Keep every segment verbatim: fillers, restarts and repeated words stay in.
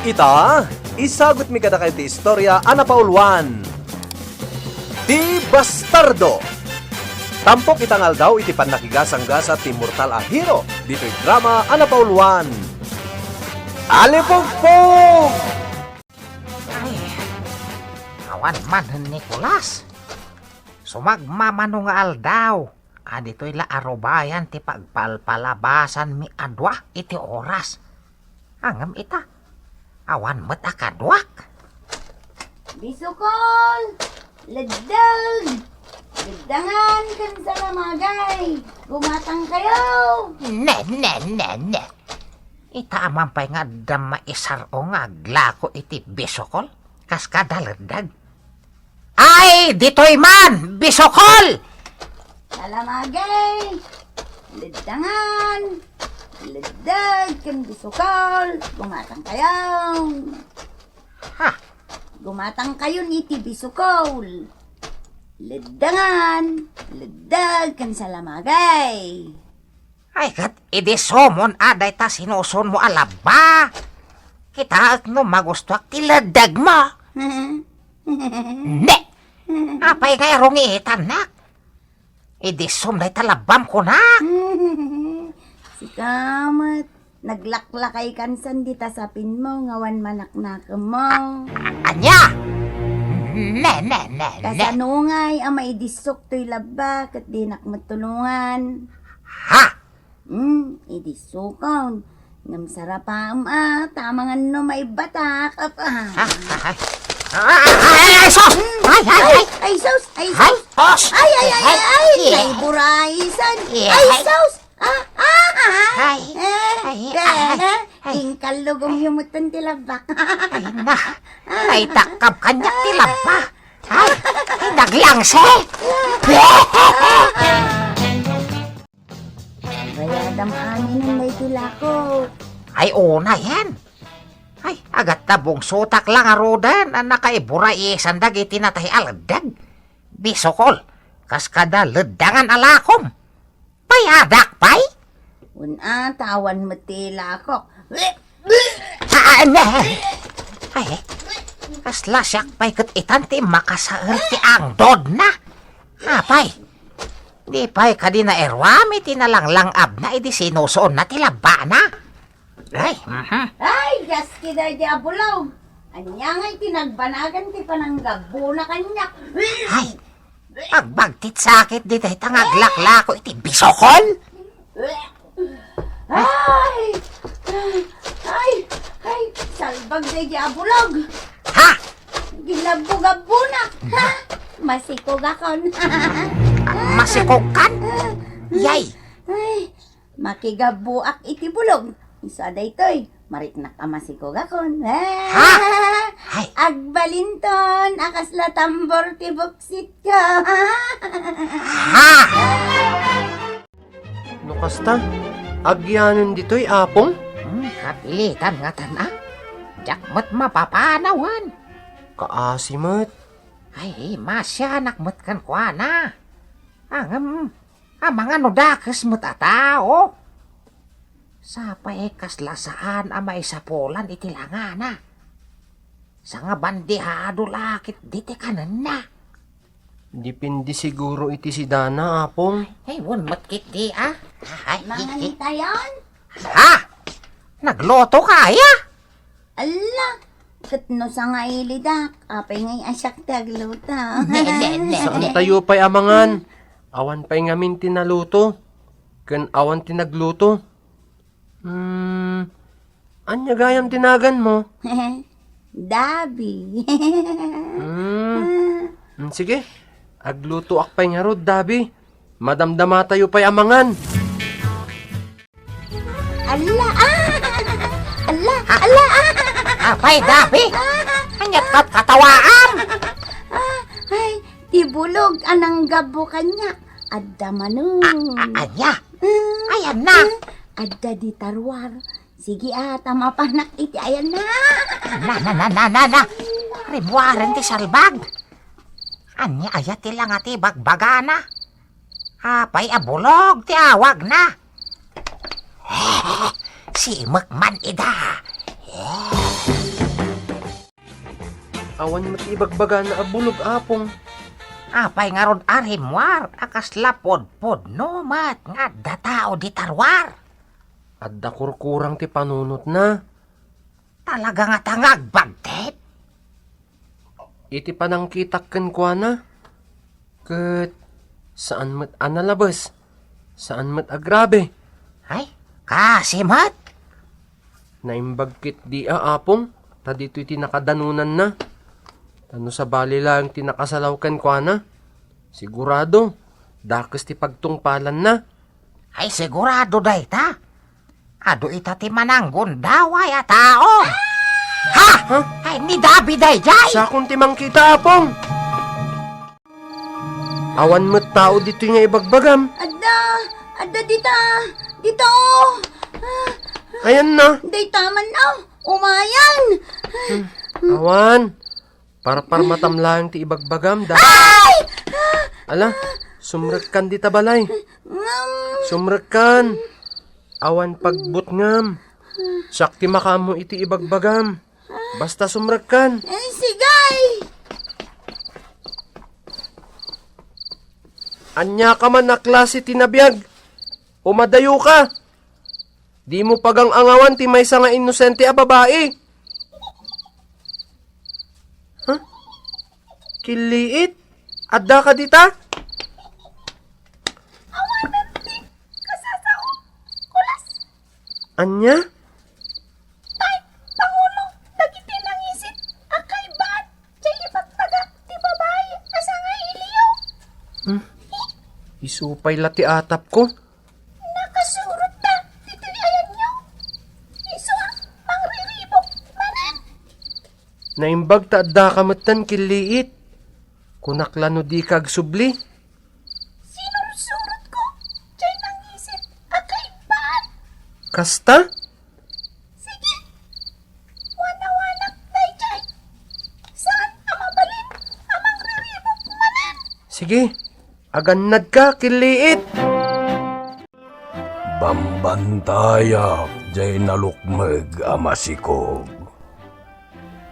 Ita, isagutmi kadakayo ti istorya a napauluan, Ti Bastardo. Tampok ita nga aldaw iti pannakigasanggasat ti mortal a hero ditoy drama a napauluan, Alipugpog! Ay, awan man ni Nicolas. Sumagmamano nga aldaw, a ditoy la a rubayan ti pagpalpalabasanmi a dua iti oras. Ngem ita, awan met a kaduak. Bisukol! Leddeg! Leddangan ken salamagay! Gumatangkayo! Ne, ne, ne, ne. Ita, amanpay nga adda maisar-o nga aglako iti bisukol, kas kada leddeg. Ay, ditoy man, bisukol! Salamagay! Leddangan! Leddeg ken bisukol! Gumatangkayo! Ha? Gumatangkayon iti bisukol! Leddangan! Leddeg ken salamagay! Ay, ket idisumon a dayta sinusuonmo a labba. Kitaek no magustuak ti leddegmo. Ne! Apay nga irungitannak? Idisum dayta labbam kunak. Sika met, naglaklakaykan san dita sapinmo nga awan manaknakemmo. A-, ania? Ne, ne, ne, ne. Kasano ngay a maidissok toy labba ket dinak met tulongan? Ha? Hmm, idissokon. Ngem sarapaem a, ta amangan no maibatak. Apa? Ha? Ay, ay, ay, ay, sus! Ay, ay, ay! Ay, sus! Ay, sus! Ay, ay, ay, ay! Ay, ay, ay! Naiburaisan! Ay, sus! Ah, ah, ah! Ay, eh, ay, eh, ay, ay, ay. Inkallugom yumuton ti labak. Ay, na. Naitakkab kaniak ti labak. Ay, ay, naglangse. Bayadam aminen daytoy lako. Ay, una yan. Ay, agatta bungsotak lang a ruden a nakaiburaisan dagiti natay a leddeg. Bisukol, kas kada leddangan a lakom. Payadak pay? Una, ta awan met ti lakok. Ah, ne. Ay, kasla siak pay ket itan ti makasael ti angdodna. Apay, di pay kadi nairuam iti nalanglang-abna idi sinusuonna ti labbana. Ay, mhm. Ay, gaski daydi a bulog. Ania nga iti nagbanagan ti pananggabbona kaniak? Ay, agbagtit sakit di dayta nga aglaklako iti bisukol. Ay! Ay! Ay! Salbag daydi a bulog. Ha? Ginabbo-gabbona. Ha? Masikogakon. Masikogkan? Yay! Ay, makigabbuak iti bulog. Isu a daytoy, mariknak a masikogakon. Ha? Ay. Agbalinton a kasla tambor ti buksitko. Ha? No kasta, agyanen ditoy, Apong? Hmm, kapilitan ngatan a. Diak met mapapanawan. Kaasi met. Ay, masianak met kenkuana. Ngem, amangan no dakes met a tao. Sapay kasla saan a maisapulan iti langana. Sanga bandihado la ketdi ti kanenna. Depende siguro iti sidana, Apong. Ay, wen met ketdi, a. Ay, mangan tayon? Ha? Nagluto ka aya? Alla, ket no sangailidak, apay ngay a siak ti agluto? Ne, ne, ne, ne. Saan tayo pay a mangan? Awan pay ngamin ti naluto, ken awan ti nagluto. Hmm, ania gayam ti naganmo? Dabi. Hmm. Hmm, sige, aglutoak pay ngarud, Dabi. Madamdama tayo pay a mangan. Alla, ah! Alla, alla, ah! Apay, Dabi! Ania ket katawaam? Ah, ay, ti bulog a nanggabbo kaniak. Adda manen. A-, a-, ania? Mm. Ayanna? Mm. Adda di taruar. Sige, ah, ta mapanak iti ayanna. Na, na, na, na, na, na. Ribuaren ti salbag. Ania aya ti langa ti bagbagana? Apay a bulog ti awagna? Simek man ida. Awan met ibagbagana a bulog, Apong. Apay ngarud a rimmuar a kasla pudpudno met nga adda tao dita ruar? Adda kurkurang ti panunotna. Talaga ngata nga agbagtit? Iti panangkitak kenkuana, ket saan met a nalabes, saan met a grabe. Ay, kasi met. Naimbag ketdi a, Apong, ta ditoy ti nakadanonanna. Ta no sabali laeng ti nakasalaw kenkuana, sigurado, dakes ti pagtungpalanna. Ay, sigurado dayta. Adu ita ti mananggundaway a tao. Ha? Ha? Ay, ni David daydiay. Sakon ti mangkita, Apong. Awan met tao ditoy nga ibagbagam. Adda, adda dita, dita, oh. Ayan na. Dayta man, oh. Umayan. Awan. Parparmatam laeng ti ibagbagam, da. Ay! Ala, sumrekkan dita balay. Ngam. Sumrekkan. Awan pagbutngam. Siak ti makaammo iti ibagbagam. Basta sumrekkan. Eh, sige. Ania ka man a klase ti nabiag? Umadayo ka. Dimo pagang-angawan ti maysa nga inosente a babai. Ha? Killiit? Adda ka dita? Awanen ti kasasao. Kulas. Ania? Tay, pangulo dagiti nangisit a kaibaat, jay ibagbaga ti babai a sangay iliyo. Hmm? Isu pay la ti atapko. Nakasurot ta ditoy ayanyo. Isu a mangriribuk manen. Naimbag ta addaka metten killiit. Kunak la no dika agsubli. Sinursurotko jay nangisit a kaibaat. Kasta? Sige. Wanawanak dayjay. Saan a mabalin a mangriribuk manen. Sige, agannadka, killiit. Bambantayak jay nalukmeg a masikog.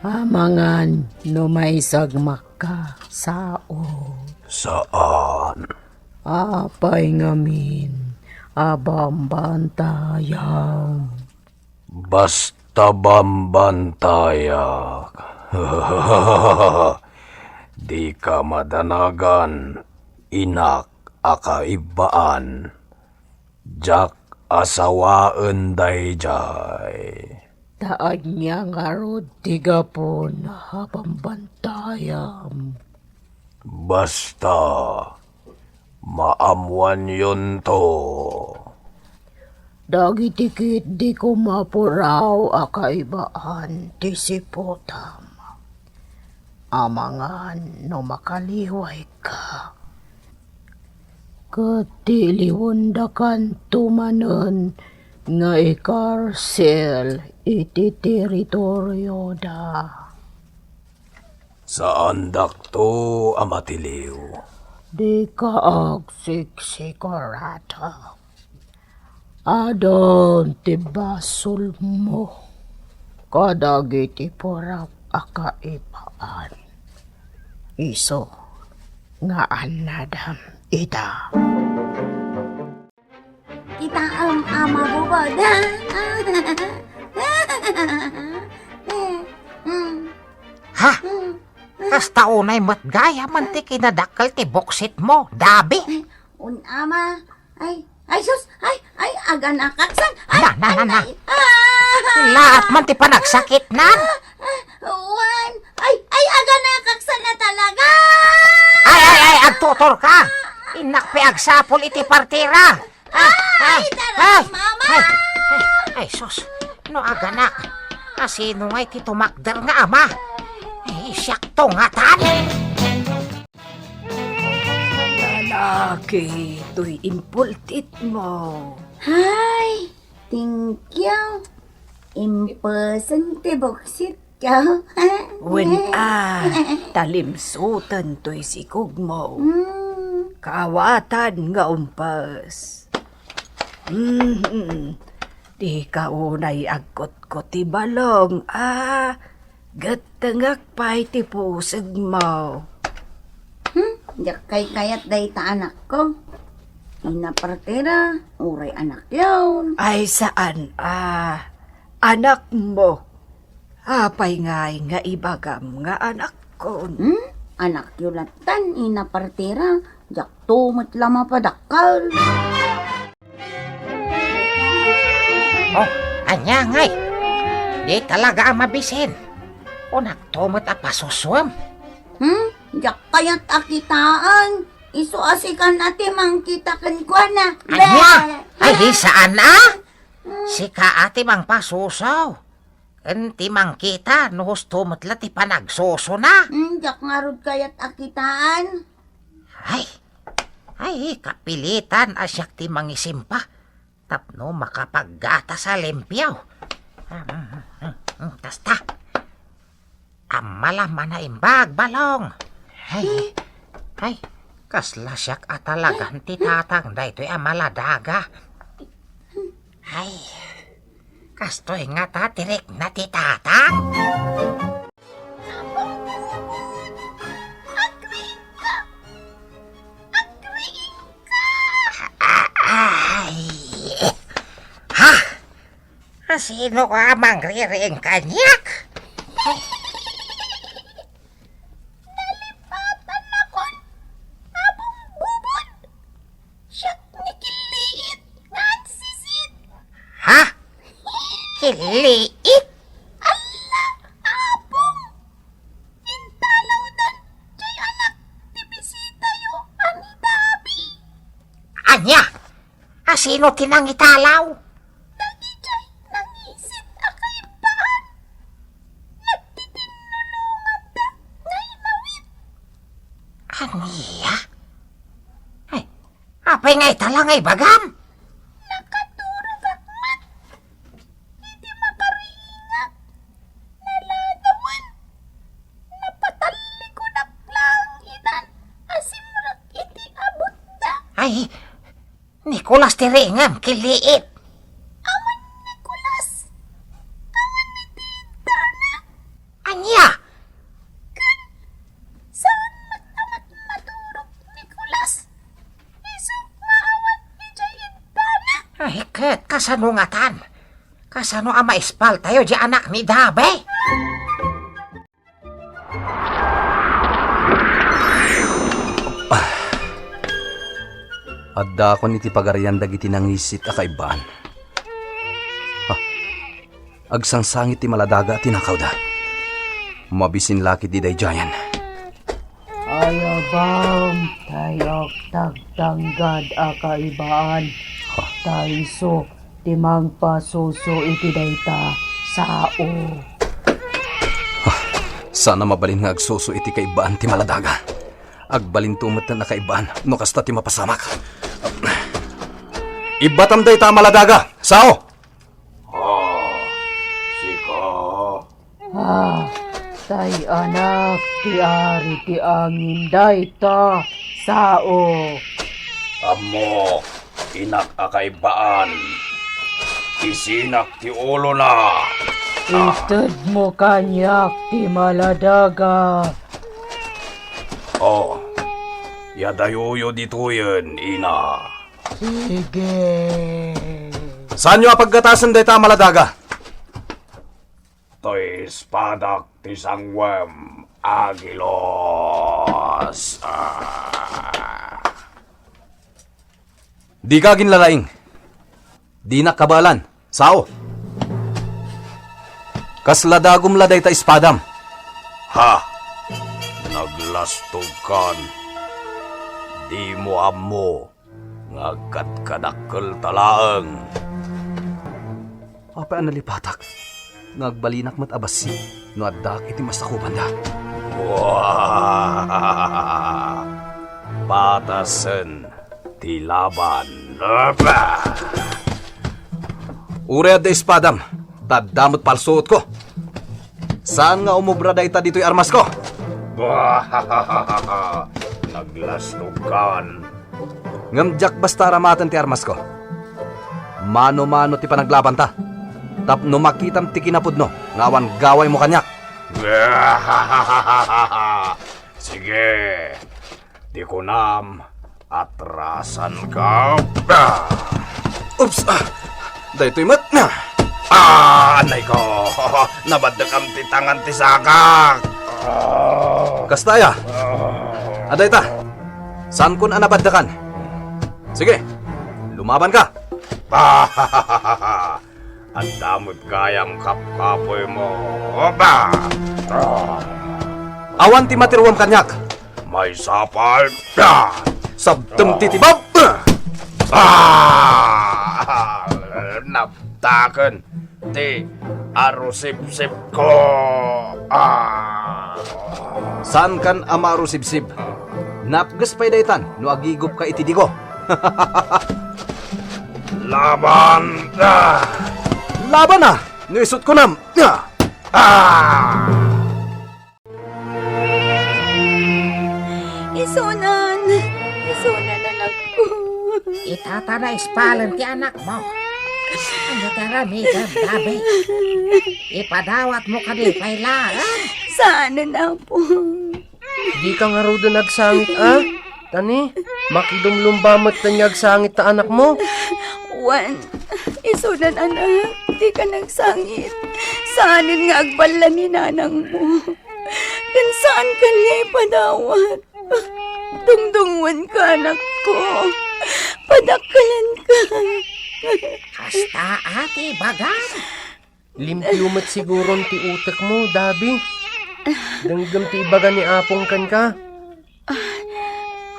Amangan no maisagmakka, sao. Saan. Apay ngamin a bambantayam? Basta bambantayak. Dika madanagan, inak a kaibbaan. Diak asawaen dayjay. Ta ania ngarud ti gapuna a bambantayam? Basta, maammoanyonto. Dagiti ketdi koma puraw a kaibaan ti siputam. Amangan no makaliwayka. Ket tiliwendakanto manen nga ikarsel iti teritorioda. Saandakto a matiliw. Dika agsiksikurada. Adun ti basolmo kadagiti puraw a kaibaan. Isu nga annadam ita. Kitaem a mabubod. Ha? Kasta unay met gayam ti kinadakkel ti buksitmo, Dabi. Un, ama. Ay, ay, sus. Ay, ay, aganakaksan. Ay, na, na, ay, na, na. Ay, ah! Laat man ti panagsakitnan. Ah, ah, wan. Ay, ay, aganakaksan na talaga. Ay, ay, ay, agtutor ka. Innak pay agsapul iti partera. Ah, ay, ah, tara, ah, mama. Ay, ay, ay, sus. No aganak, asino ngay ti tumakder nga ama? Ay, siak tungatan. Lalaki, toy impultitmo. Hay, thank you. Impesen ti buksitko. Wen a, talimsuten toy sikogmo. Mm. Kawatan nga umpes. Mm, dika unay agkutkot ti balong a. Gattengak pay ti pusegmo. Hmm? Diak kaykayat dayta anakko. Ina partera, uray anakyon. Ay, saan a. Anakmo. Apay ngay nga ibagam nga anakkon? Hmm? Anakyo lattan, ina partera. Diakto met la mapadakkel. Oh, ania ngay? Di talaga a mabisin. Kunakto met a pasusuam. Hmm? Diak kayat a kitaen. Isu a sikan a ti mangkita kenkuana. Ania? Bleh! Ay, saan a? Sika a ti mangpasuso. Ken ti mangkita, no husto met la ti panagsusona. Hmm, diak ngarud kayat a kitaen. Ay, ay, kapilitan a siak ti mangisimpa tapno makapaggatas a limpio. Kasta, ammala manaimbag, Balong. Ay, ay, kasla siak a talagan ti tatang daytoy a maladaga. Ay, kastoy ngata ti rikna ti tatang? Apong Bubon! Agriingka! Agriingka! Ay! Ha? Sino ka a mangririing kaniak? Nalipatanakon, Apong Bubon! Siak ni Killiit nga agsisit. Ha? Killiit? Alla, Apong! Intalawdan jay anak ti bisitayo a ni Dabi. Ania? A sino ti nangitalaw? Dagijay nangisit a kaibbaan. Nagtitinnulonganda nga inawit. Ania? Ay, apay nga ita la nga ibagam? Nakaturogak met iti makariingak. Naladawen. Napatallikunak laeng itan a simrek iti abutda. Ay, Nicolas ti riingem, Killiit. Awan Nicolas. Awan iti iddana. Ania? Ken saan met a mat-, maturog Nicolas. Isu nga awan idiay iddana. Ay, ket kasano ngatan? Kasano a maispaltayo diay anak ni Dabe? Ah. Addakon iti pagarian dagiti nangisit a kaibbaan. Ah. Agsangsangit ti maladaga a tinakawda. Mabisin la ketdi daydiayen. Ayabam, tay agtagtanggad a kaibbaan. Ah. Ta isu ti mangpasuso iti dayta sao. Ah, saan a mabalin nga agsuso iti kaibbaan ti maladaga. Agbalinto metten a kaibbaan no kasta ti mapasamak. Ibbatam dayta a maladaga. Sao? Ah, sika. Ah, tay anak ti ari ti angin dayta sao. Ammok, inak a kaibbaan, isinak ti ulona. Ah. Itedmo kaniak ti maladaga. Oh, iyadayoyo ditoyen, ina. Sige. Saanyo a paggatasen dayta a maladaga? Toy espadak ti sanguem, Agilos. Ah. Dika aginlalaing. Dinak kabaelan. Sao. Kasla dagum la dayta espadam. Ha! Naglastogkan. Dimo ammo nga agkadkadakkelta laeng. Apay a nalipatak nga agbalinak met a bassit no addaak iti masakupanda. Patasen ti laban. Uray adda espadam, ta adda met palsuotko. Saan nga umobra dayta ditoy armasko? Naglastogkan. Ngem diak basta aramaten ti armasko. Mano-mano ti panaglabanta. Tapno makitam ti kinapudno nga awan gawaymo kaniak. Sige, ti kunam, atrasanka. Ah! Oops! Ah! Daytoy met! Ah! Ah! Anay ko! Nabaddekam ti tangan ti sakak! Ah! Kasta aya? Ah! Adda ita! Saankon a nabaddekan. Sige, lumabanka! Ah! Adda met gayam kapkapoymo. Oba! Awan ti matiruam kaniak. Maysa pay. Sabtem ti tibab. Ah! Naptaken ti arusibsibko. Ah! Saankan a maarusibsib. Napges pay daytan no agigupka iti digo. Laban! Ah! Laban a! No isut' kunam! Ah! Ah! Isunan! Isunan, anakko! Itata na espalen ti anakmo. Ania ti aramidem, David? Ipadawatmo kadi pay laeng? Saanen, Apo. Dika ngaruden agsangit a? Tani, makidumlumba met nga agsangit ta anakmo. Wen, isunan, anak, dika agsangit. Saanen nga agballa ni nanangmo. Ken saankan nga ipadawat. Dungdungngoenka, anakko. Padakkelenka. Kasta a ti ibagam. Limpio met siguron ti utekmo, Dabi. Denggem ti ibaga ni Apong kenka.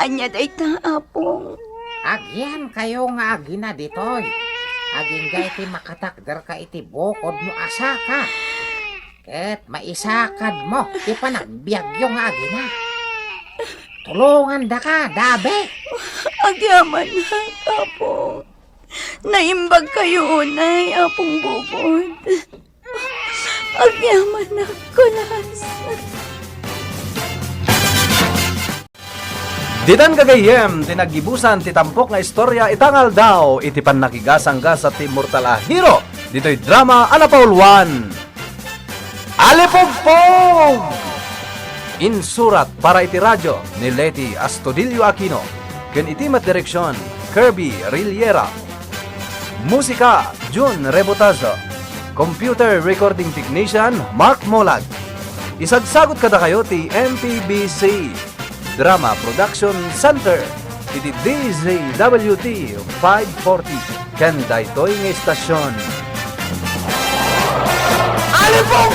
Ania dayta, Apong? Agyankayo nga agina ditoy. Agingga iti makatakderka iti bukod no asaka. Ket maisakadmo ti panagbiagyo nga agina. Tulongandaka, Dabi. Agyamanak, Apong. Naimbagkayo unay, Apong Bubot. Agyamanak, kunas. Ditan gagayyem ti naggibusan ti tampok nga istorya ita nga aldaw iti pannakigasanggasat ti immortal a hero ditoy drama a napauluan. Alipugpog! Insurat para iti radyo ni Leti Astudillo Aquino ken iti met direksion, Kirby Rillera. Musika, Jun Rebotazo. Computer Recording Technician, Mark Molag. Isagsagut kadakayo ti M P B C Drama Production Center iti D Z W T five forty ken daytoy nga istasion. Alipong